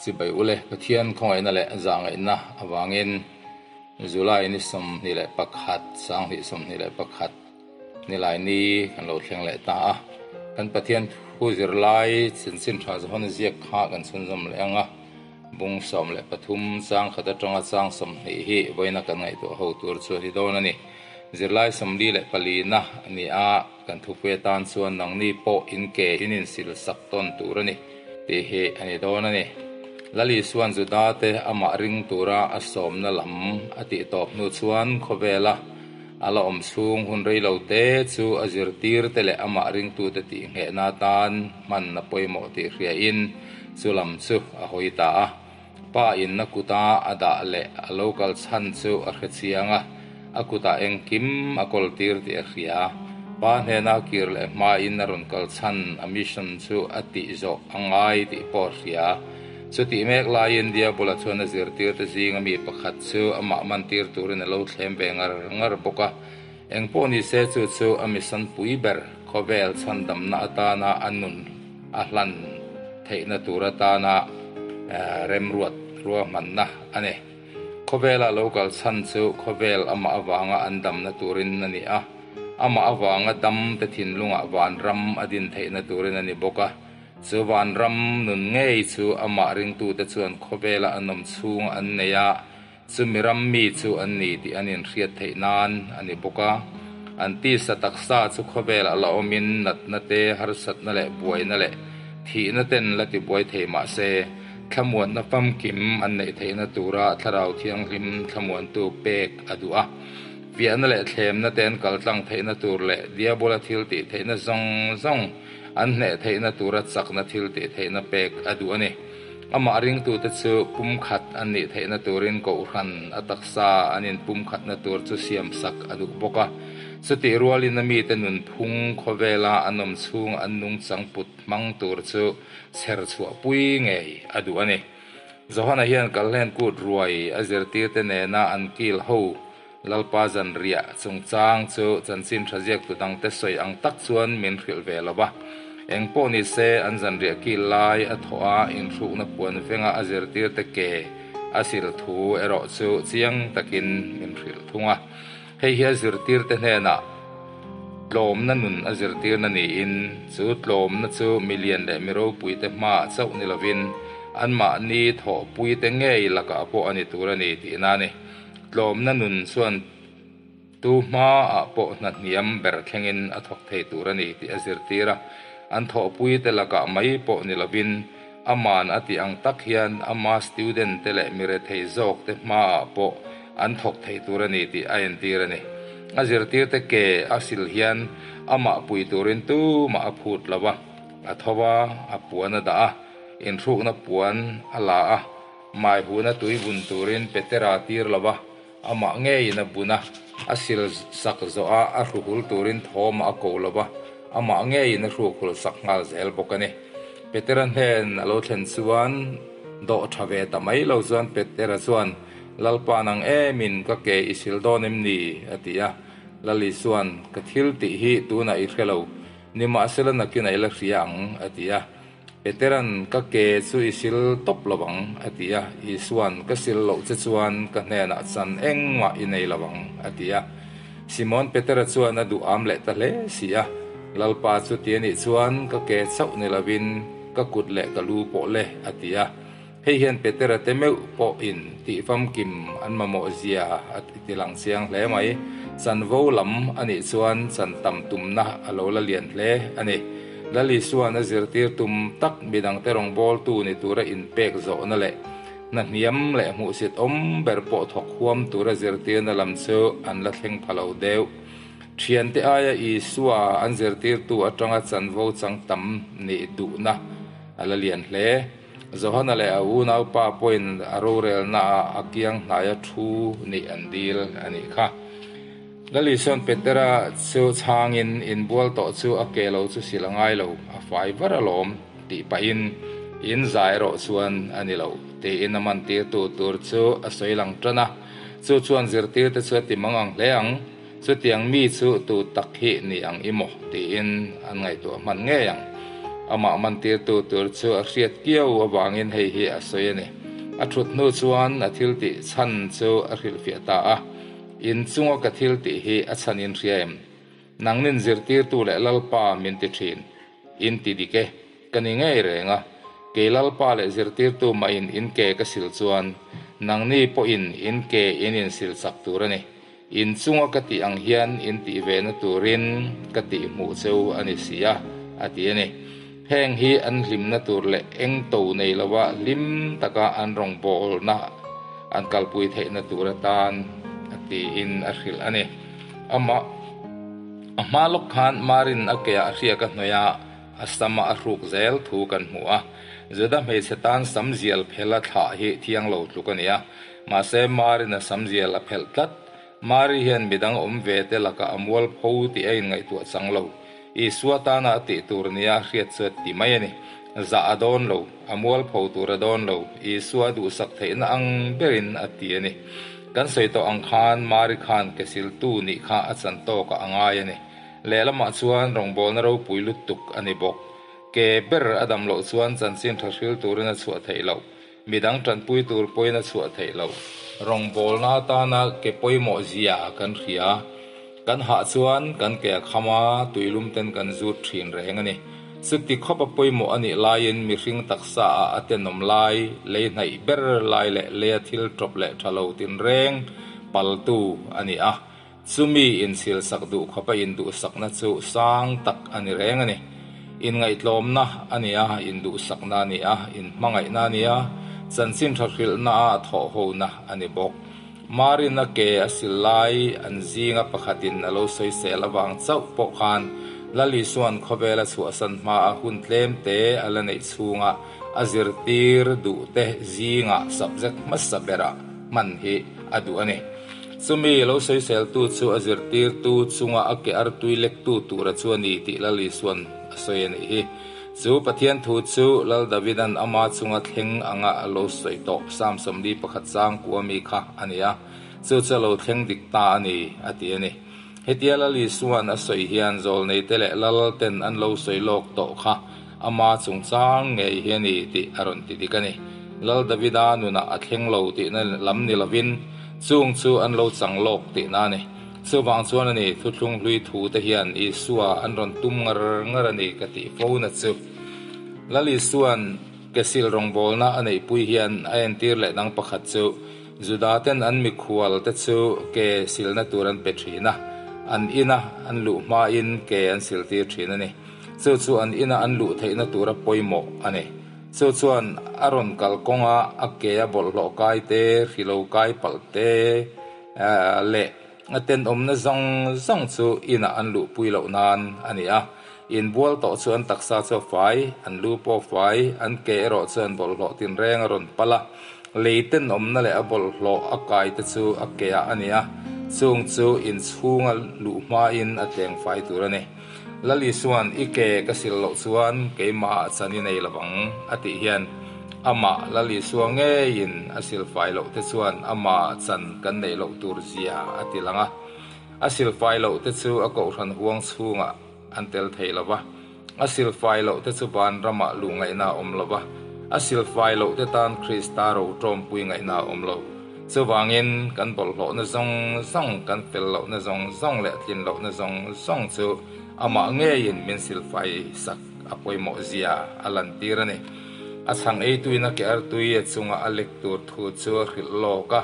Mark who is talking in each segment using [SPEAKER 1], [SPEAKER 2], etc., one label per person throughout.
[SPEAKER 1] Chibai ule Pathian khawngaihna leh zahngaihna avangin July ni 21, 2021 nilai ni kan lo thleng leh ta a. Kan Pathian thu zirlai chanchin tha zawn ziak kha kan chhunzawm leh ang a. Bung 13 chang khat atanga chang 20 hi vawiina kan ngaihtuah ho tur chu a ni dawn a ni. Zirlai 44 na a ni a, kan thupui atan chuan nangni pawh in ke in insil sak tawn tur a ni tih hi a ni dawn a ni. Lal Isua'n Juda te amah ring tura a sawmna lam a tih tawp hnu chuan khawvela a la awm chhung hun rei lo te chu a zirtir te leh amah ringtute tih nghehna atan hman a pawimawh tih hriain chu lam chu a hawi ta a. Pa in a kuta a dah leh a lo kal chhan chu a hre chiang a, a kutah engkim a kawl tir tih a hria. Pa hnena kir leh hmain a rawn kal chhan a mission chu a tih zawh a ngai tih pawh a hria. Chutih mek laiin Diabola chuan a zirtirte zinga mi pakhat chu amah mantir turin a lo thlem ve ngar ngar bawk a. Engpawh ni se chu chu a mission pui ber khawvel chhandamna atana a nun a hlan theihna tur atana remruat ruahmanna a ni. Khawvela lo kal chhan chu khawvel amah avanga an damna turin a ni a, amah avanga dam te thinlungah vanram a din theihna turin a ni bawk a. Chu vanram nun ngei chu amah ringtute chuan khawvela an awm chhung an nei a, Chumi ram mi chu an ni tih an inhriat theih nan a ni bawk a. An tisa taksa chu khawvelah la awmin natna te, harsatna leh buaina leh thihna ten la tibuai thei mah se, thlamuanna famkim an neih theihna tura Thlarau Thianghlim thlamuantu pek a duh a. Fiahna leh thlemna te an kaltlang theihna tur leh Diabola thil tih theihna zawng zawng an hneh theihna tura chakna thil tih theihna pek a duh a ni. Amah ringtute chu pumkhat an nih theihna turin Kohhran a taksa an inpumkhatna tur chu siamsak a duh bawk a. Chutih rualin a mite nunphung khawvela an awm chhung an nungchang put hmang tur chu chher chhuahpui ngei a duh a ni. Johana hian Kalhlen kut ruai a zirtirte nena an kil ho Lalpa zanriah chungchang chu chanchin tha ziaktu dangte sawi ang tak chuan min hrilh ve lo va. Eng pawh ni se, an zanriah kil lai a thawh a, inhrukna puan venga a zirtirte ke a sil thu erawh chu chiang takin min hrilh thung a. Hei hi a zirtirte hnenah tlawmna nun a zirtirna niin, chu tlawmna chu milian leh mi ropuite hmaah chauh ni lovin anmahni thawhpuite ngei lakah pawh a ni tur a ni tihna a ni. Tlawmna nun chuan tu hmaah pawh hna hniam ber thlengin a thawk thei tur a ni tih a zirtir a. An thawhpuite lakah mai pawh ni lovin aman a tih ang tak hian ama student te leh mi rethei zawk te hmaah pawh an thawk thei tur a ni tih a entir a ni. A zirtirte ke a sil hian amah pui turin tumah a phut lo a, a tho a, a puan a dah a, inhrukna puan a la a. Mai huna tui bun turin Petera tir lo va, amah ngeiin a bun a, a sil sak zawh a, a hruhul turin thawmah a ko lo va, amah ngeiin a hrukhul sak nghal zel bawk a ni. Petera hnen a lo thlen chuan dawh tha ve ta mai lo chuan Petera chuan, Lalpa nang emin ka ke i sil dawn em ni? a ti a. Lal Isua'n, Ka thil tih hi tunah i hre lo, nimahsela nakinah i la hria ang, a ti a. Petera'n, Ka ke chu i sil tawp lo ang, a ti a. Isua'n, Ka sil loh che chuan ka hnenah chan engmah i nei lo ang, a ti a. Simon Petera chuan a duh am leh ta hle si a. Lalpa chu ti a nih chuan ka ke chauh ni lovin ka kut leh ka lu pawh le, a ti a. Hei hian Petera te meuh pawhin tihfamkim an mamawh zia a ti lang chiang hle mai. Chanvo lam a nih chuan chan tam tumna a lo la lian hle a ni. Lal Isua'n a zirtir tum tak midangte rawngbawltu ni tura inpek zawhna leh hna hniam leh hmuhsit awm ber pawh thawk huam tura zirtirna lam chu an la thleng pha lo deuh. Thiante aia Isua an zirtirtu atanga chanvo chang tam nih duhna a la lian hle. Johana leh a unaupa pawhin a rorelnaah a kiang hnaia thu nih an dil a nih kha. Lal Isua'n Petera chu chhangin, Inbual tawh chu a ke lo chu sil a ngai lo, a fai var alawm, tih pahin, In zai erawh chuan a ni lo, tiin a mantirtu tur chu a sawi lang tan a. Chu chuan zirtirte chu a ti mang ang hle ang, Chutiang mi chu tu tak hi ni ang i maw? tiin an ngaihtuah hman ngei ang. Amah mantirtu tur chu a hriat kiau avangin hei hi a sawi a ni. A thut hnu chuan a thiltih chhan chu a hrilhfiah ta a, In chunga ka thiltih hi a chhan in hria em? Nangnin zirtirtu leh Lalpa min ti thin. In ti dik e. Ka ni ngei reng a. Kei Lalpa leh zirtirtu mahin in ke ka sil chuan nangni pawhin in ke in insil chak tur a ni. In chunga ka tih ang hian in tih ve na turin ka tih hmuh cheu a ni si a, a ti a ni. Heng hi an hlimna tur leh eng to nei lova hlim taka an rawngbawlna an kalpui theihna tur atan a tiin a hrilh a ni. Amah a hma lawk khan Marin a keah a hriak a hnawih a, a sama a hruk zel thu kan hmu a. Juda hmeichhe tan sam zial phela thlah hi thiang lo tluk a ni a. Mahse, Marin a sam zial a phelh tlat. Mari hian midang awm ve te lakah a mual pho tih a inngaihtuah chang lo. Isua tana a tih tur nia a hriat chu a ti mai a ni. Zah a dawn lo, a mual pho tur a dawn lo, Isua a duhsak theihna ang berin a ti a ni. Kan sawi tawh ang khan Mari khan ke siltu nih kha a chan tawkah a ngai a ni. Lehlamah chuan rawngbawlna ropui lutuk a ni bawk. Ke ber a dam loh chuan chanchin tha hril turin a chhuah theih loh. Midang tanpui tur pawhin a chhuah theih loh. Rawngbawlna atana ke pawimawh zia kan hria. Kan hah chuan kan ke a kham a, tuilum ten kan zut thin reng a ni. Chuti khawp a pawimawh a nih laiin mihring taksa ah a tenawm lai, lei hnaih ber lai leh leia thil tawp leh tha lo tinreng paltu a ni a. Chumi inchhilsak duh khawpa induhsakna chu sang tak a ni reng a ni. Inngaihtlawmna a ni a, induhsakna a ni a, inhmangaihna a ni a, chanchin tha hrilhna a thawhhona a ni bawk. Marina ke a sil lai an zinga pakhatin a lo sawisel avang chauh pawh khan Lal Isua'n khawvel a chhuahsan hmaa hun tlem te a la neih chhunga a zirtir duhte zingah subject hmasa berah hman hi a duh a ni. Chumi lo sawiseltu chu a zirtirtu chunga a ke artui lektu tura chu a ni tih Lal Isua'n a sawi a nih hi. Chu Pathian thu chu Lal Davida'n ama chunga thleng anga a lo sawi tawh Psalm 41 chang kua mi kha a ni a, chu chu a lo thleng dik ta a ni, a ti a ni. Hetia Lal Isua'n a sawi hian zawlneite leh Lal ten an lo sawi lawk tawh kha ama chungchang ngei hi a ni tih a rawn ti dik a ni. Lal Davida nunah a thleng lo tihna lam ni lovin chung chu an lo chang lawk tihna a ni. Chuvang chuan a ni, thuthlung hlui thu te hian Isua an rawn tum ngar ngar a ni ka tih fo na chu. Lal Isua'n kesil rawngbawlna a neihpui hian a entir leh dang pakhat chu, Juda ten an mikhual te chu ke silna tur an pe thin a, an ina an luh hmain ke an siltir thin a ni. Chu chu an ina an luh theihna tura pawimawh a ni. Chu chuan a rawn kal kawnga a ke a bawlhhlawh kai te, hrilo kai palh te leh a tenawmna zawng zawng chu inah an luhpui loh nan a ni a. Inbual tawh chu an taksa chu a fai, an lu pawh a fai, an ke erawh chuan bawlhhlawh tinreng a rawn pal a. Lei tenawmna leh a bawlhhlawh a kai te chu a ke ah a ni a, chung chu inchhunga luh hmain a tleng fai tur a ni. Lal Isua'n i ke ka sil loh chuan keimahah chan i nei lo ang a tih hian amah Lal Isua ngeiin a sil fai loh te chuan amahah chan kan neih loh tur zia a ti lang a. A sil fai loh te chu a kohhran huang chhungah an tel thei lo va, a sil fai loh te chu van ramah luh ngaihna a awm lo va, a sil fai loh te tan Krista ro tawmpui ngaihna a awm lo. Chuvangin, kan bawlhhlawhna zawng zawng, kan fel lohna zawng zawng leh tlin lohna zawng zawng chu amah ngeiin min sil fai sak a pawimawh zia a lantir a ni. A chhang eituin a ke artui a chunga a lek tur thu chu a hrilh lawk a,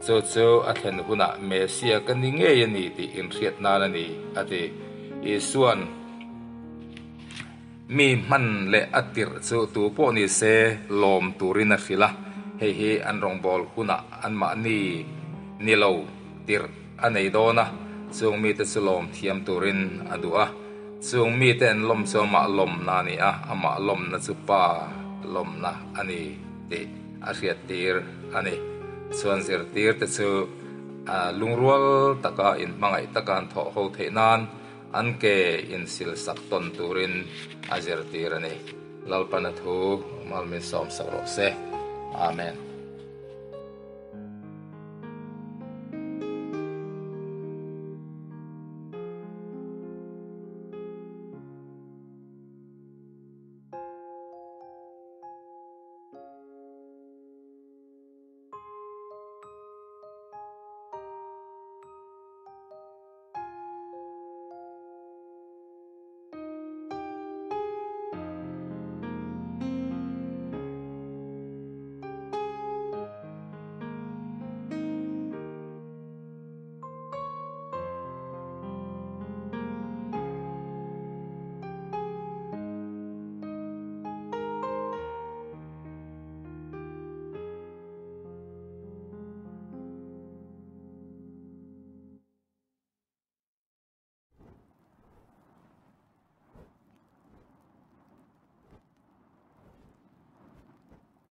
[SPEAKER 1] Chu chu a thlen hunah Messia ka ni ngei a ni tih inhriat nan a ni, a ti. Isua'n mi hman leh a tirh chu tu pawh ni se lawm turin a hrilh a, hei hi an rawngbâwl hunah anmahni ni lo tirh a nei dawn a, chung mite chu lawm thiam turin a duh a. Chung mite an lawm chu amah lawmna a ni a, amah lawmna chu Pa lawmna a ni tih a hriattir a ni. Chuan zirtirte chu lungrual taka inhmangaih taka an thawh ho theih nan an ke insil sak tawn turin a zirtir a ni. Lalpana thu mal min sawm sak rawh se. Amen.